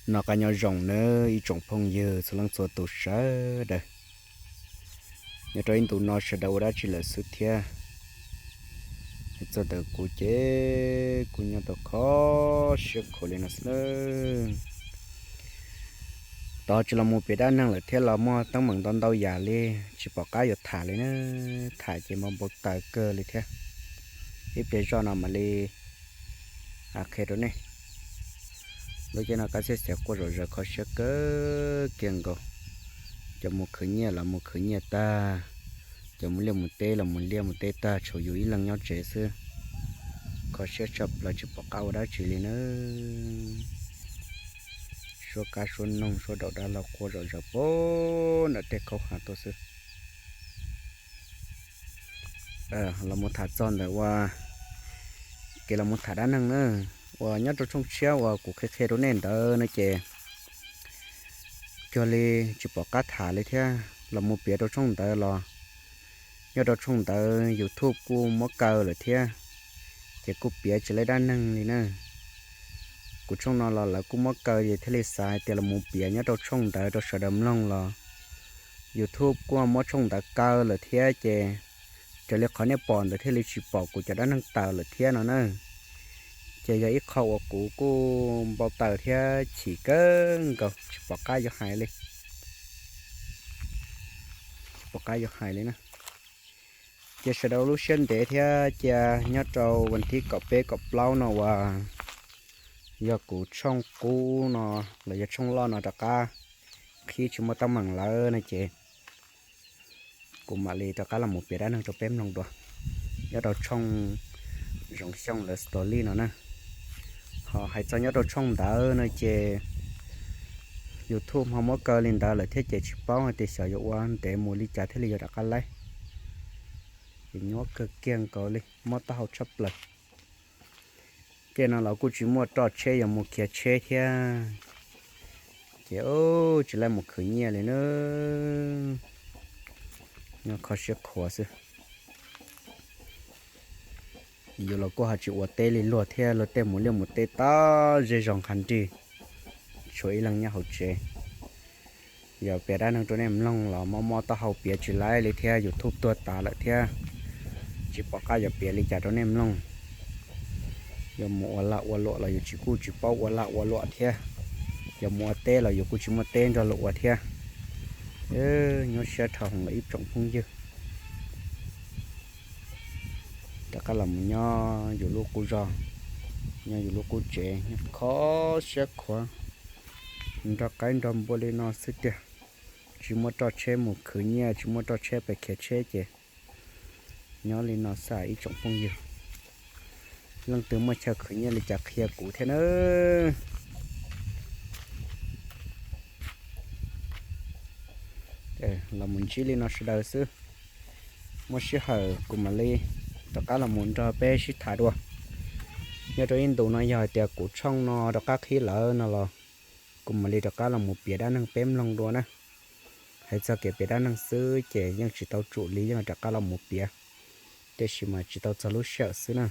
Noj qab nyob zoo nawb ib tsoom phooj ywg txhua leej txhua tus sawv daws. Nyob rau ib ntu no sawv daws ua dab tsi lawm xwb thiab? Txog ntawm kuv ces kuv nyob tau kho siab khuav li no xwb nawb. Tos tsis los mus piav dab neeg lawm thiab los muaj teeb meem ntau ntau yam li tsis pom qab yuav tham li na. Tham ces npau npau taws kawg li thiab. Ib pliag zoj no mam li qhia rau nej. Lub caij no qab txhiab xav quaj zom zaws kho siab kawg kiag nkaus. Cov mus khwv nyiaj los mus khwv nyiaj tag, cov mus liaj mus teb los mus liaj mus teb tag, tshuav yus ib leeg nyob tsev xwb. Kho siab tshaj plaws tsis pom qab ua dab tsi li nawb. Suab kab suab noog suab daum dab laug quaj zom zaws puag nram tej khaub hav tuaj xwb. Los mus tham txog ntawm ua kev los mus tham dab neeg na, uas nyob rau tshooj tshiab uas kuv qhia qhia rau nej ntawd no ces cuag li tsis pom qab tham li thiab. Los mus piav rau tshooj ntawd los nyob rau tshooj ntawd YouTube kuj muab kaw lawm thiab, ces kuj piav tsis lawv dab neeg li na. Kuv tshooj no los lawv kuj muab kaw ces thiaj li xav hais tias los mus piav nyob rau tshooj ntawd rau sawv daws mloog los YouTube kuj muab tshooj ntawd kaw lawm thiab ces raws li qhov nej pom ntawd thiaj li tsis pom kuv cov dab neeg tawm lawm thiab no na. Ces yog ib qho uas kuv kuj npau taws thiab chim kawg nkaus tsis pom qab yuav hais li. Tsis pom qab yuav hais li na. Cia sawv daws lub siab ntev thiab cia nyob rau vas thib kaum peb kaum plaub no uas yog kuv tshooj qub no los yog tshooj loj no rov qab qhib tsis muaj teeb meem lawm no ces kuv mam li rov qab los mus piav dab neeg rau peb mloog dua nyob rau tshooj Zoov Xyooj lawv story no na. Ho hais txog nyob rau tshooj ntawd no ces YouTube ho muab kaw li ntawd lawm thiab ces tsis paub hais tias xyov yuav ua ntev mus li cas thiaj li yuav rov qab laib. Ces nyuaj kawg kiag nkaus li, mob taub hau tshaj plaws. Tej no los kuj tsis muaj roj tsheb yuav mus khiav tsheb thiab, ces tsis laib mus khwv nyiaj li na. Nyob kho siab khuav xwb. Yus los kuj ho tsis ua teb li luag thiab, luag tej mus liaj mus teb tau zej zog nqha nrig, tshuav ib leeg nyob hauv tsev. Yog piav dab neeg rau nej mloog los mob mob taub hau piav tsis laib li thiab, YouTube tuag tas lawm thiab, tsis pom qab yuav piav li cas rau nej mloog. Yog mus ua lag ua luam los yus tsis kuj tsis paub ua lag ua luam thiab, yog mus ua teb los yus kuj tsis muaj teb nrog luag ua thiab. Nyuaj siab dhau heev lawm ib tsoom phooj ywg. Rov qab los mus nyob yus lub qub zos, nyob yus lub qub tsev, nyob kho siab khuav, nrog qaib nrog npua li no xwb tiag. Tsis muaj roj tsheb mus khwv nyiaj, tsis muaj roj tsheb pem khiav tsheb ces nyob li no xwb ib tsoom phooj ywg. Leej twg muaj chaw khwv nyiaj li cas qhia kuv thiab nawb. Los mus ntsib li no sawv daws xwb, muaj sij hawm kuv mam li rov qab los mus nrog peb sib tham dua. Nyob rau ib ntus no yog hais tias kuv tshooj no rov qab qhib lawm no los kuv mam li rov qab los mus piav dab neeg peb mloog dua na. Hais txog kev piav dab neeg xwb ces yeej tsis tau tsum li, yeej rov qab los mus piav, tiam sis mas tsis tau txog lub sij hawm xwb na.